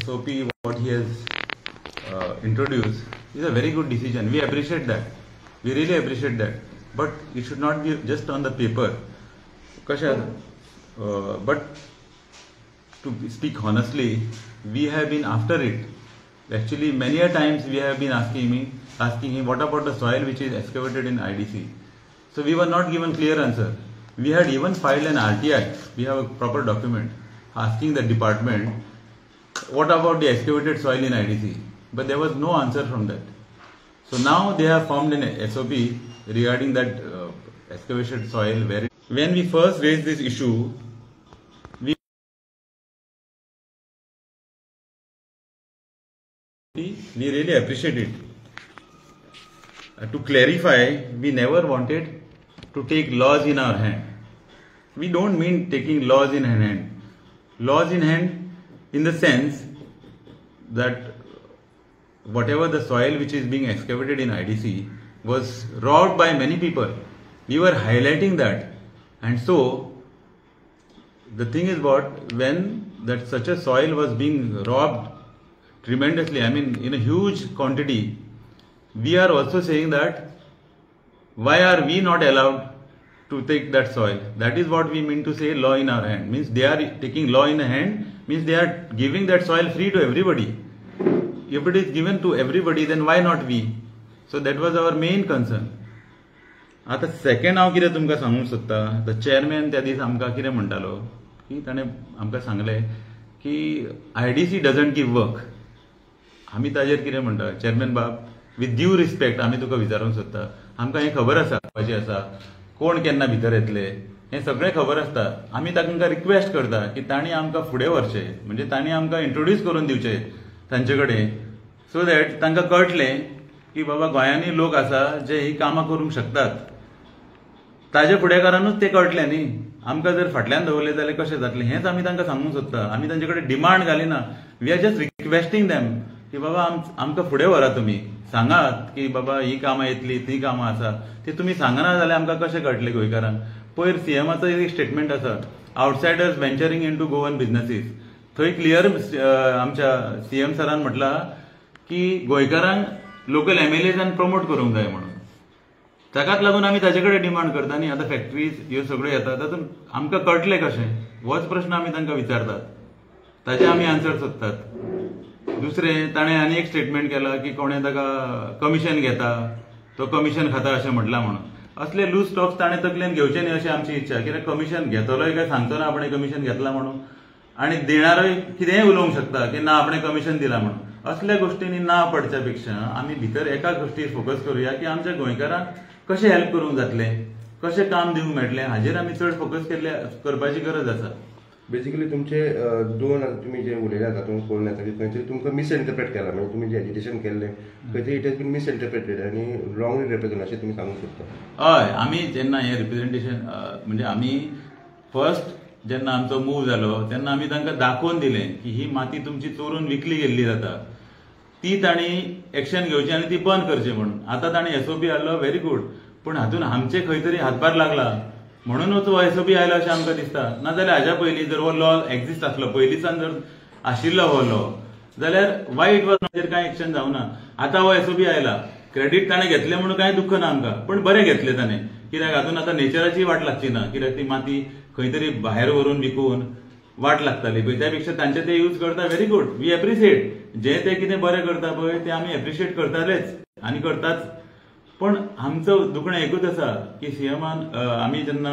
SOP what he has introduced is a very good decision. We appreciate that. We really appreciate that. But it should not be just on the paper. But to speak honestly, we have been after it. Actually, many a times we have been asking him what about the soil which is excavated in IDC. So we were not given clear answer. We had even filed an RTI. We have a proper document asking the department what about the excavated soil in IDC. But there was no answer from that. So now they have formed an SOP regarding that excavated soil. Where when we first raised this issue, we really appreciate it. To clarify, we never wanted to take laws in our hand. We don't mean taking laws in hand. Laws in hand in the sense that whatever the soil which is being excavated in IDC was robbed by many people. We were highlighting that. And so the thing is what, when that such a soil was being robbed tremendously, I mean in a huge quantity, we are also saying that why are we not allowed to take that soil? That is what we mean to say law in our hand. Means they are taking law in hand, means they are giving that soil free to everybody. If it is given to everybody, then why not we? So that was our main concern. आतां second हांव कितें तुमकां सांगूंक सोदता, the chairman त्या दीस आमकां कितें म्हणटालो की ताणें आमकां सांगलें की IDC doesn't give work. आमी ताजेर कितें म्हणटा, चेअरमॅन बाब, विथ ड्यू रिस्पेक्ट आमी तुका विचारूंक सोदता, आमकां हें खबर आसा, आसा कोण केन्ना भितर येतले हें सगळें खबर आसता. आमी तांकां रिक्वेस्ट करता की तांणी आमकां फुडें व्हरचें, म्हणजे तांणी आमकां इंट्रोड्यूस करून दिवचें तांचे कडेन, सो that तांकां कळटलें की बाबा गोंयांनी लोक आसा जे ही कामां करूंक शकतात. ताजे फुडेकारानूच तें कळटलें न्ही. आमकां जर फाटल्यान दवरलें जाल्यार कशें जातलें हेंच आमी तांकां सांगूंक सोदता. आमी तांचे कडेन डिमांड घालिना, we are just requesting them की बाबा आमकां फुडें व्हरा, तुमी सांगात की बाबा ही कामां येतली, ती कामां आसा, ती तुमी सांगना जाल्यार आमकां कशें कळटलें गोंयकारांक. पयर सीएमाचो एक स्टेटमेंट आसा, outsiders venturing into Goan businesses. थंय क्लियर आमच्या सीएम सरान म्हटलां की गोंयकारांक लोकल एमएलएजान प्रमोट करूंक जाय म्हणून. ताकाच लागून आमी ताजे कडेन डिमांड करता न्ही. आतां फॅक्टरीज ह्यो सगळ्यो येता तातूंत आमकां कळटलें कशें, होच प्रश्न आमी तांकां विचारतात, ताजे आमी आन्सर सोदतात. दुसरें ताणें आनी एक स्टेटमेंट केलां की कोणें ताका कमिशन घेता, तो कमिशन खाता अशें म्हटलां म्हणून. असले लूज टॉक्स ताणें तकलेन घेवचे न्ही अशी आमची इच्छा. कित्याक कमिशन घेतलोय काय सांगचो ना आपणें कमिशन घेतलां म्हणून, आनी देणारोय कितेंय उलोवंक शकता की ना आपणें कमिशन दिलां म्हणून. असल्या गोश्टींनी ना पडच्या पेक्षा आमी भितर एका गोश्टीर फोकस करुया की आमच्या गोंयकारांक कशें हेल्प करूंक जातलें, कशें काम दिवंक मेळटलें, हाजेर आमी चड फोकस केल्ले करपाची गरज आसा. बेसिकली तुमचे दोन तुमी जे उलयले तातूंत कळून येता की खंय तरी तुमकां मिसइंटरप्रेट केला, म्हणजे तुमी जे एजिटेशन केल्लें खंय तरी it has been मिसइंटरप्रेटेड आनी रॉंगली रिप्रेझेंट अशें तुमी सांगूंक सोदता. हय, आमी जेन्ना हें रिप्रेझेंटेशन म्हणजे आमी फर्स्ट जेन्ना आमचो मूव जालो तेन्ना आमी तांकां दाखोवन दिलें की ही माती तुमची चोरून विकली गेल्ली जाता, ती तांणी एक्शन घेवची आनी ती बंद करची म्हणून. आतां तांणी एसओपी हाडलो, व्हेरी गूड, पूण हातून आमचे खंय तरी हातभार लागला म्हणूनच हो एसओपी आयलो अशें आमकां दिसता. नाजाल्यार हाज्या पयलीं जर हो लॉ एक्झिस्ट आसलो, पयलींच्यान जर आशिल्लो हो लॉ, जाल्यार वायट वचून कांय एक्शन जावना. आतां हो एसओपी आयला, क्रेडीट ताणें घेतलें म्हणून कांय दुख्ख ना आमकां, पण बरें घेतलें ताणें, कित्याक हातून आतां नेचराची वाट लागची ना, कित्याक ती माती खंय तरी भायर व्हरून विकून वाट लागताली पळय, त्या पेक्षा तांचे ते यूज करता, व्हेरी गूड, we appreciate. जे ते कितें बरें करता पळय ते आमी एप्रिशिएट करतालेच आनी करताच. पण आमचो दुखणें एकूच आसा की सीएमान आमी जेन्ना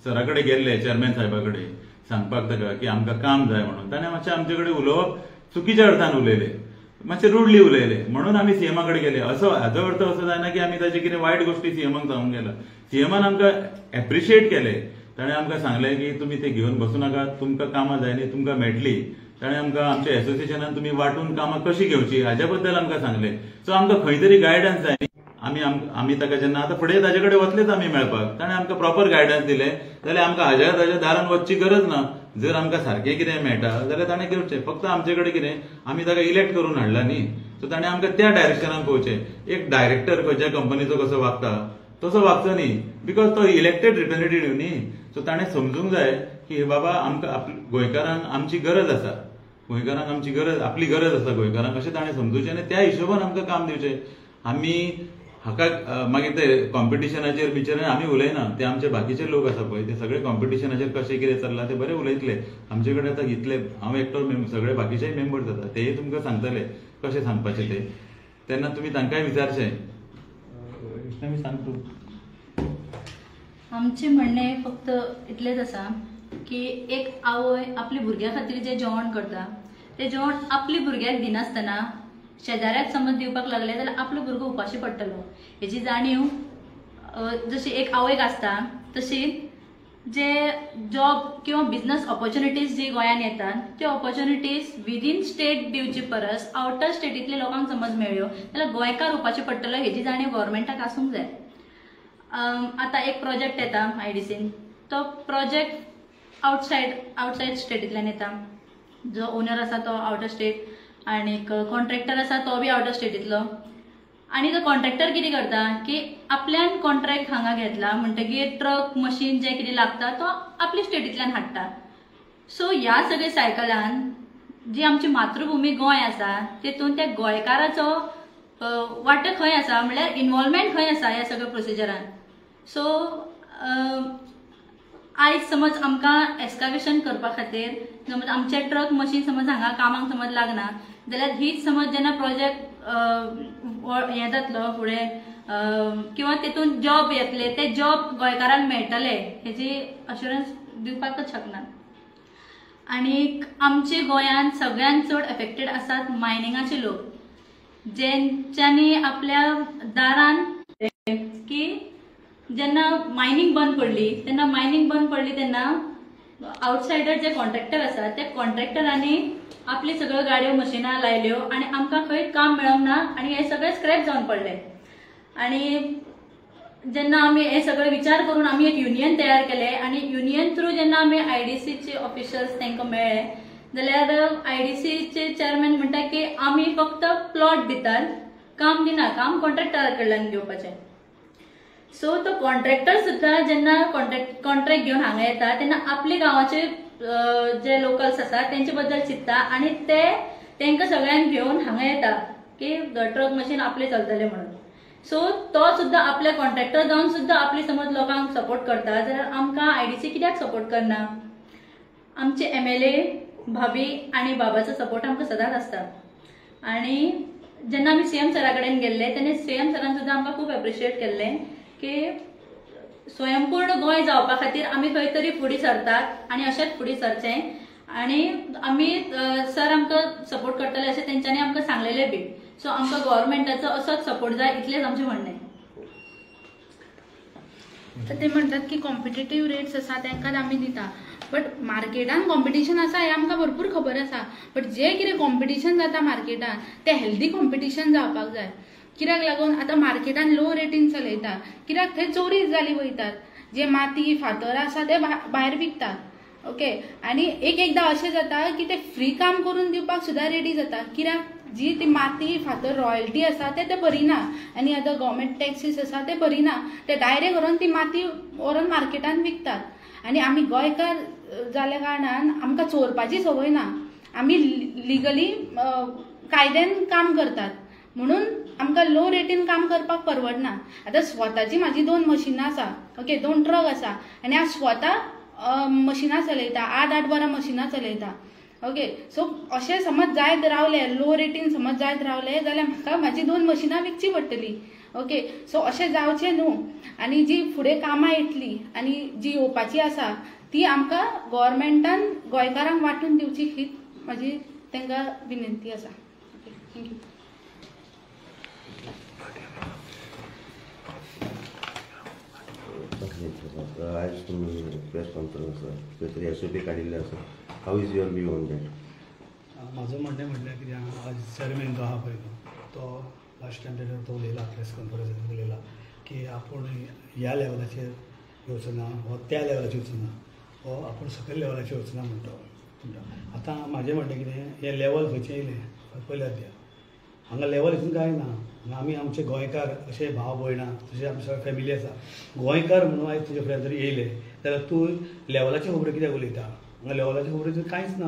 सरा कडेन गेल्ले, चेअरमॅन साहेबा कडेन सांगपाक ताका की आमकां काम जाय म्हणून, ताणें मातशें आमचे कडेन उलोवप चुकीच्या अर्थान उलयलें, मातशें रुडली उलयलें, म्हणून आमी सीएमा कडेन गेले. असो हाजो अर्थ असो जायना की आमी ताजे कितें वायट गोश्टी सीएमाक सांगूंक गेला. सीएमान आमकां एप्रिशिएट केलें, ताणें आमकां सांगलें की तुमी ते घेवन बसूं नाकात, तुमकां कामां जाय न्ही, तुमकां मेळटली. ताणें आमकां आमच्या एसोसिएशनान तुमी वांटून कामां कशीं घेवची हाज्या बद्दल आमकां सांगलें. सो आमकां खंय तरी गायडन्स जाय. आमी आमी ताका जेन्ना आतां फुडें ताजे कडेन वतलेच आमी मेळपाक, ताणें आमकां प्रॉपर गायडन्स दिलें जाल्यार आमकां हाज्या ताज्या दारान वचची गरज ना. जर आमकां सारकें कितें मेळटा जाल्यार ताणें करचें. फक्त आमचे कडेन कितें आमी ताका इलेक्ट करून हाडला न्ही, सो ताणें आमकां त्या डायरेक्शनान पळोवचें. एक डायरेक्टर खंयच्या कंपनीचो कसो वागता तसो वागचो न्ही, because तो इलेक्टेड रिप्रेझेंटेटिव्ह न्ही. सो ताणें समजूंक जाय की बाबा आमकां गोंयकारांक आमची गरज आसा. गोंयकारांक आमची गरज, आपली गरज आसा गोंयकारांक अशें ताणें समजूचें आनी त्या हिशोबान आमकां काम दिवचें. आमी हाका मागीर ते कॉम्पिटिशनाचेर बिचेर आमी उलयना, ते आमचे बाकीचे लोक आसा पळय ते सगळे कॉम्पिटिशनाचेर कशें कितें चल्लां ते बरें उलयतले. आमचे कडेन आतां इतले, हांव एकटो, सगळे बाकीचेय मेंबर्स आसा, तेय तुमकां सांगतले कशें सांगपाचें तें, तेन्ना तुमी तांकांय विचारचें. वैष्णवी सांग तूं. आमचें म्हणणें फक्त इतलेंच आसा की एक आवय आपल्या भुरग्या खातीर जें जेवण करता तें जेवण आपल्या भुरग्याक दिनासतना शेजाऱ्याक समज दिवपाक लागले जाल्यार आपलो भुरगो उपाशी पडटलो हेजी जाणीव जशी एक आवयक आसता तशी जे जॉब किंवा बिजनस ऑपॉर्च्युनिटीज जी गोंयांत येतात त्यो ऑपॉर्च्युनिटीज विदीन स्टेट दिवचे परस आवटर स्टेटींतल्या लोकांक समज मेळ्ळ्यो जाल्यार गोंयकार उपाशी पडटलो हेजी जाणीव गव्हर्मेंटाक आसूंक जाय. आतां एक प्रोजेक्ट येता आयडीसीन, तो प्रोजेक्ट आवटसायड स्टेटींतल्यान येता, जो ओनर आसा तो आवटर स्टेट आनीक कॉन्ट्रॅक्टर आसा तो बी आवट ऑफ स्टेटींतलो, आनी तो कॉन्ट्रॅक्टर कितें करता की आपल्यान कॉन्ट्रॅक्ट हांगा घेतला म्हणटगीर ट्रक मशीन जें कितें लागता तो आपल्या स्टेटींतल्यान हाडटा. सो ह्या सगळ्या सायकलान जी आमची मातृभुमी गोंय आसा तेतून त्या गोंयकाराचो वांटो खंय आसा, म्हणल्यार इनवॉल्वमेंट खंय आसा ह्या सगळ्या प्रोसिजरान. सो आयज समज आमकां एस्कावेशन करपा खातीर समज आमचे ट्रक मशीन समज हांगा कामाक समज लागना जाल्यार हीच समज जेन्ना प्रोजेक्ट हें जातलो फुडें किंवा तेतून जॉब येतले ते जॉब गोंयकारांक मेळटले हेजी अश्युरन्स दिवपाकच शकना. आनीक आमचे गोंयांत सगळ्यांत चड एफेक्टेड आसात मायनिंगाचे लोक, जेंच्यांनी आपल्या दारान की जेन्ना मायनिंग बंद पडली तेन्ना मायनिंग बंद पडली तेन्ना आवटसायडर जे कॉन्ट्रॅक्टर आसा त्या कॉन्ट्रॅक्टरांनी आपली सगळ्यो गाडयो मशिनां लायल्यो आनी आमकां खंय काम मेळोंक ना आनी हे सगळे स्क्रॅप जावन पडले. आनी जेन्ना आमी हे सगळे विचार करून आमी एक युनियन तयार केलें आनी युनियन थ्रू जेन्ना आमी आयडीसीचे ऑफिशल्स तांकां मेळ्ळे जाल्यार आयडीसीचे चेअरमॅन म्हणटा की आमी फक्त प्लॉट दितात, काम दिना, काम कॉन्ट्रॅक्टरा कडल्यान घेवपाचें. सो तो कॉन्ट्रॅक्टर सुद्दां जेन्ना कॉन्ट्रॅक्ट घेवन हांगा येता तेन्ना आपले गांवाचे जे लोकल्स आसा तेंचे बद्दल चिंत्ता आनी ते तांकां सगळ्यांक घेवन हांगा येता की ट्रक मशीन आपले चलतले म्हणून. सो तो सुद्दां आपल्या कॉन्ट्रॅक्टर जावन सुद्दां आपली समज लोकांक सपोर्ट करता जाल्यार आमकां आयडीसी कित्याक सपोर्ट करना? आमचे MLA भाभी आनी बाबाचो सपोर्ट आमकां सदांच आसता. आनी जेन्ना आमी CM सरा कडेन गेल्ले तेन्ना CM सरान सुद्दां आमकां खूब एप्रिशिएट केल्लें की स्वयंपूर्ण गोंय जावपा खातीर आमी खंय तरी फुडें सरतात आनी अशेंच फुडें सरचें आनी आमी सर आमकां सपोर्ट करतले अशें तेंच्यांनी आमकां सांगलेलें बी. सो आमकां गव्हर्मेंटाचो असोच सपोर्ट जाय इतलेंच आमचें म्हणणें. तर ते म्हणटात की कॉम्पिटेटीव रेट्स आसा तांकां आमी दिता, बट मार्केटान कॉम्पिटिशन आसा हें आमकां भरपूर खबर आसा, बट जें कितें कॉम्पिटिशन जाता मार्केटान तें हेल्दी कॉम्पिटिशन जावपाक जाय. कित्याक लागून आतां मार्केटान लो रेटीन चलयता, कित्याक थंय चोरी जाली वयतात, जे माती फातर आसा ते भायर विकतात. ओके, आनी एक एकदां अशें जाता की ते फ्री काम करून दिवपाक सुद्दां रेडी जाता, कित्याक जी ती माती फातर रॉयल्टी आसा ते भरिना आनी आतां गव्हर्मेंट टॅक्सीस आसा ते भरिना, ते डायरेक्ट व्हरोन ती माती व्हरोन मार्केटान विकतात. आनी आमी गोंयकार जाल्या कारणान आमकां चोरपाची संवय ना, आमी लिगली कायद्यान काम करतात म्हणून आमकां लो रेटीन काम करपाक परवडना. आतां स्वताची म्हाजी 2 मशिनां आसा, ओके, 2 ट्रक आसा आनी हांव स्वता मशिनां चलयता, 8-8 वरां मशिनां चलयता. ओके, सो अशें समज जायत रावलें, लो रेटीन समज जायत रावलें जाल्यार म्हाका म्हाजी 2 मशिनां विकची पडटली. ओके, सो अशें जावचें न्हू आनी जी फुडें कामां येतली आनी जी येवपाची आसा ती आमकां गव्हर्मेंटान गोंयकारांक वांटून दिवची ही म्हाजी तांकां विनंती आसा. Okay, thank you. आयज तुमी प्रेस कॉन्फरन्स खंय तरी SOP काडिल्लें आसा, how is your view on that? म्हाजो म्हणणें म्हणल्यार कितें, आज चेअरमॅन जो आहा पळय तो लास्ट टायम तेजेर तो उलयला, प्रेस कॉन्फरन्साचेर उलयला की आपूण ह्या लेवलाचेर येवचो ना वा त्या लेवलाचेर वचना वा आपूण सकयल लेवलाचेर वचना म्हणटा. आतां म्हाजें म्हणणें कितें, हें लेवल खंयचें येयलें पयल्यात द्या, हांगा लेवल हितून कांय ना. हांगा आमी आमचे गोंयकार अशे भाव भयणां तशें आमची सगळी फॅमिली आसा, गोंयकार म्हणून आयज तुजे फुड्यान जर येयले जाल्यार तूं लेवलाच्यो खबरो कित्याक उलयता? हांगा लेवलाच्यो खबरो कांयच ना.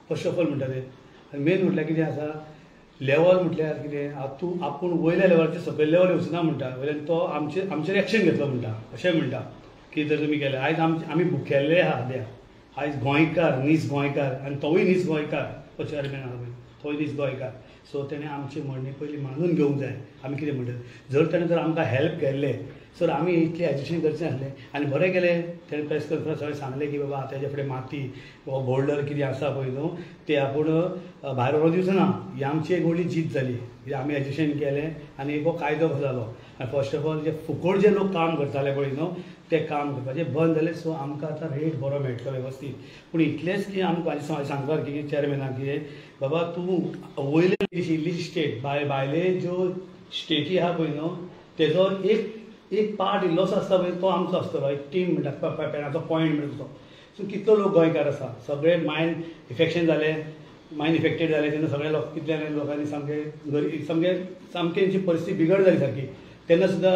फर्स्ट ऑफ ऑल म्हणटा तें. आनी मेन म्हटल्यार कितें आसा, लेवल म्हटल्यार कितें, तूं आपूण वयल्या लेवलाचेर सकयल लेवल वचना ना म्हणटा, वयल्यान तो आमचेर एक्शन घेतलो म्हणटा, अशें म्हणटा की जर तुमी केलें. आयज आमी भुकेल्ले आहा सद्या, आयज गोंयकार नीज गोंयकार, आनी तोवूय नीज गोंयकार, तो चेअरमॅन आहा पळय तोवूय नीज गोंयकार. सो तेणें आमचें म्हणणें पयलीं मानून घेवंक जाय. आमी कितें म्हणटा, जर तेणें जर आमकां हेल्प केल्लें सर आमी इतलें एजुकेशन करचें नासलें. आनी बरें केलें तेणें प्रेस कॉन्फरन्स सगळें सांगलें की बाबा तेज्या फुडें माती वा बोल्डर कितें आसा पळय न्हू ते आपूण भायर व्हरोन दिवचो ना. ही आमची एक व्हडली जीत जाली, कित्याक आमी एजुकेशन केलें आनी एक हो कायदो कसो जालो. आनी फर्स्ट ऑफ ऑल जे फुकट जे लोक काम करताले पळय न्हू ते काम करपाचें बंद जालें. सो आमकां आतां रेट बरो मेळटलो वेवस्थीत. पूण इतलेंच की आमकां सांगपाक की चेअरमॅनाक कितें बाबा तूं वयले इल्ली स्टेट भायले ज्यो स्टेटी आहा पळय न्हू तेजो एक एक पार्ट इल्लोसो आसता पळय तो आमचो आसतलो, एक टीम म्हणटा पेनाचो पॉयंट म्हणटा तो. सो कितलो लोक गोंयकार आसा, सगळे मायंड इफेक्शन जालें, मायंड इफेक्टेड जालें तेन्ना सगळे लोक कितल्या लोकांनी सामके गरीब सामके सामके तेंची परिस्थिती बिगड जाली सारकी. तेन्ना सुद्दां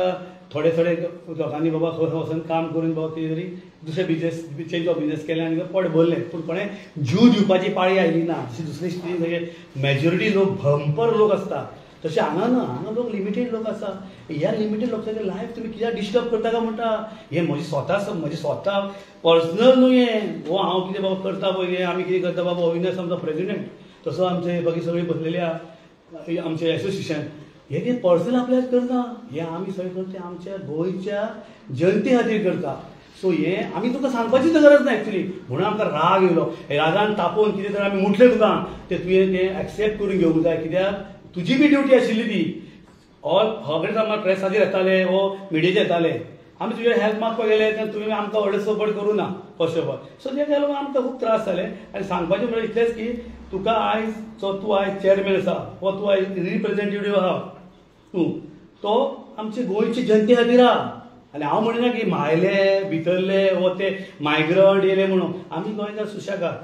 थोडे थोडे लोकांनी बाबा खंय वचून काम करून बाबा कितें तरी दुसरे बिजनेस चेंज ऑफ बिजनेस केलें आनी पोट भरलें. पूण कोणें जीव दिवपाची पाळी आयली ना. जशी दुसरे स्टेटीन मेजॉरिटी लोक भंपर लोक आसता, तशें हांगा ना, हांगा लोक लिमिटेड लोक आसा. ह्या लिमिटेड लोकांचे लायफ तुमी कित्याक डिस्टर्ब करता काय म्हणटा. हें म्हजें स्वता पर्सनल न्हू हें, हो हांव कितें बाबा करता पळय, हें आमी कितें करता बाबा अविनाश आमचो प्रेजिडेंट, तसो आमचे बाकी सगळीं बसलेली आहा आमचें एसोसिएशन, हें कितें पर्सनल आपल्याक करना, हें आमी सगळें करता तें आमच्या गोंयच्या जनते खातीर करता. सो हें आमी तुका सांगपाची गरज ना एक्चुली. म्हणून आमकां राग येयलो, रागान तापोवन कितें तर आमी म्हटलें तुका तें तुवें तें एक्सेप्ट करून घेवंक जाय, कित्याक तुजी बी ड्युटी आशिल्ली ती. ऑल सगळे आमकां प्रेसाचेर येताले वो मिडियाचेर येताले, आमी तुजे हेल्प मागपाक गेले तेन्ना तुवें आमकां व्हडलो सपोर्ट करूं ना फर्स्ट ऑफ ऑल. सो तेका लागून आमकां खूब त्रास जाले. आनी सांगपाचें म्हणल्यार इतलेंच की तुका आयज जो तूं आयज चेअरमॅन आसा वो तूं आयज रिप्रेझेंटेटीव आहा तूं, तो आमचे गोंयचे जनते खातीर आहा. आनी हांव म्हणिना की भायले भितरले वो ते मायग्रंट येयले म्हणून, आमी गोंयकार सुशेगाद.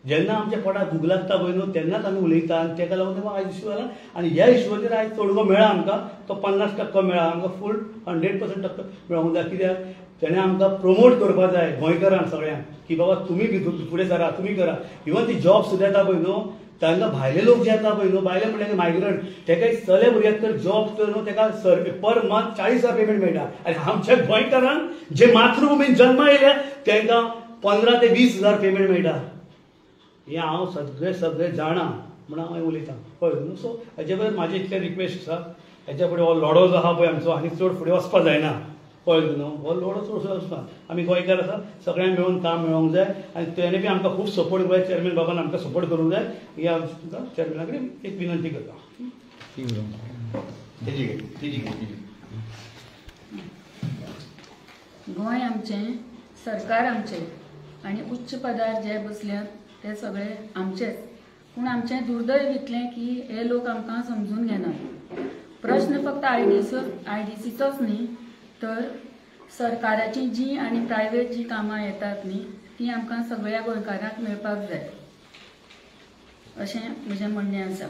जेन्ना आमच्या पोटाक भूक लागता पळय न्हू तेन्नाच आमी उलयता आनी तेका लागून आयज इशू जाला. आनी ह्या इशूचेर आयज तोडगो मेळ्ळा आमकां, तो 50% मेळ्ळा आमकां, फूल 100% मेळोंक जाय. कित्याक तेणें आमकां प्रमोट करपाक जाय गोंयकारांक सगळ्यांक की बाबा तुमी फुडें सरा, तुमी करा. इवन ती जॉब सुद्दां येता पळय न्हू तांकां भायले लोक जे येता पळय न्हू, भायले म्हणल्यार मायग्रंट, तेका चले भुरग्याक तर जॉब तर न्हू तेका पर मंथ 40,000 पेमेंट मेळटा. आनी आमच्या गोंयकारांक जे मातृभुमीन जन्मा येयल्या तांकां 15 ते 20 हजार पेमेंट मेळटा. हें हांव सगळें सगळें जाणा म्हणून हांव उलयतां, कळ्ळें न्हू. सो हेजे बद्दल म्हाजी इतलें रिक्वेस्ट आसा, हेच्या फुडें हो लढो जो आहा पळय आमचो आनी चड फुडें वचपाक जायना, कळ्ळें न्हू. हो लढो चड वचपाक, आमी गोंयकार आसा, सगळ्यांक मेळून काम मेळोंक जाय. आनी तेणें बी आमकां खूब सपोर्ट जाय, चेअरमॅन बाबान आमकां सपोर्ट करूंक जाय. ही हांव तुमकां चेअरमॅना कडेन एक विनंती करता. गोंय आमचें, सरकार आमचें, आनी उच्च पदार जे बसल्यात ते सगळे आमचेच. पूण आमचें दुर्दैव इतलें की हे लोक आमकां समजून घेनात. प्रश्न फक्त आयडीसीचोच न्ही, तर सरकाराची जी आनी प्रायवेट जी कामां येतात न्ही ती आमकां सगळ्या गोंयकारांक मेळपाक जाय, अशें म्हजें म्हणणें आसा.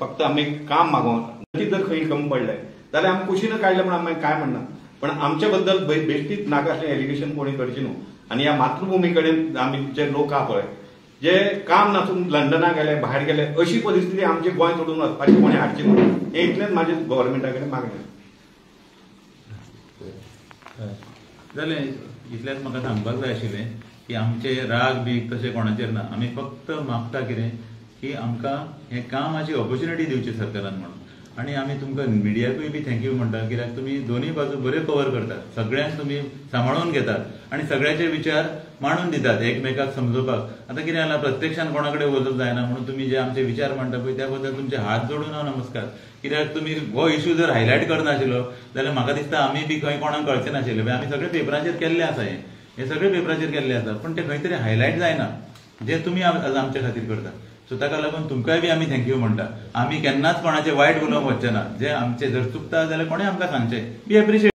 फक्त आमी काम मागोवन जर खंय कमी पडलें जाल्यार आमी कुशीन काडलें म्हूण आमी कांय म्हणना, पण आमचे बद्दल बेश्टीच नाका आसलें एलिगेशन कोणी करचें न्हू. आनी ह्या मातृभुमी कडेन आमी जे लोक आहा पळय जे काम नासून लंडनाक गेले, भायर गेले, अशी परिस्थिती आमचे गोंय सोडून वचपाची कोणी हाडची न्हू, हें इतलेंच म्हाजें गव्हर्मेंटा कडेन मागणें. जालें, इतलेंच म्हाका सांगपाक जाय आशिल्लें की आमचे राग बी तशें कोणाचेर ना. आमी फक्त मागता कितें की आमकां हें कामाची ऑपॉर्च्युनिटी दिवची सरकारान म्हणून. आनी आमी तुमकां मिडियाकूय बी thank you म्हणटा, कित्याक तुमी दोनूय बाजू बऱ्यो कवर करतात, सगळ्यांक तुमी सांबाळून घेतात आनी सगळ्याचे विचार मांडून दितात एकमेकाक समजोवपाक. आतां कितें जालां, प्रत्यक्षान कोणा कडेन वचप जायना म्हणून तुमी जे आमचे विचार मांडटा पळय त्या बद्दल तुमचे हात जोडून हांव नमस्कार. कित्याक तुमी हो इशू जर हायलायट करनाशिल्लो जाल्यार म्हाका दिसता आमी बी खंय कोणाक कळचें नाशिल्लें. आमी सगळे पेपरांचेर केल्लें आसा, हें सगळें पेपराचेर केल्लें आसा, पूण तें खंय तरी हायलायट जायना जें तुमी आज आमचे खातीर करता. सो ताका लागून तुमकांय बी आमी thank you म्हणटा. आमी केन्नाच कोणाचें वायट उलोवंक वचचे ना, जे आमचे जर चुकता जाल्यार कोणें आमकां सांगचें, बी एप्रिशिएट.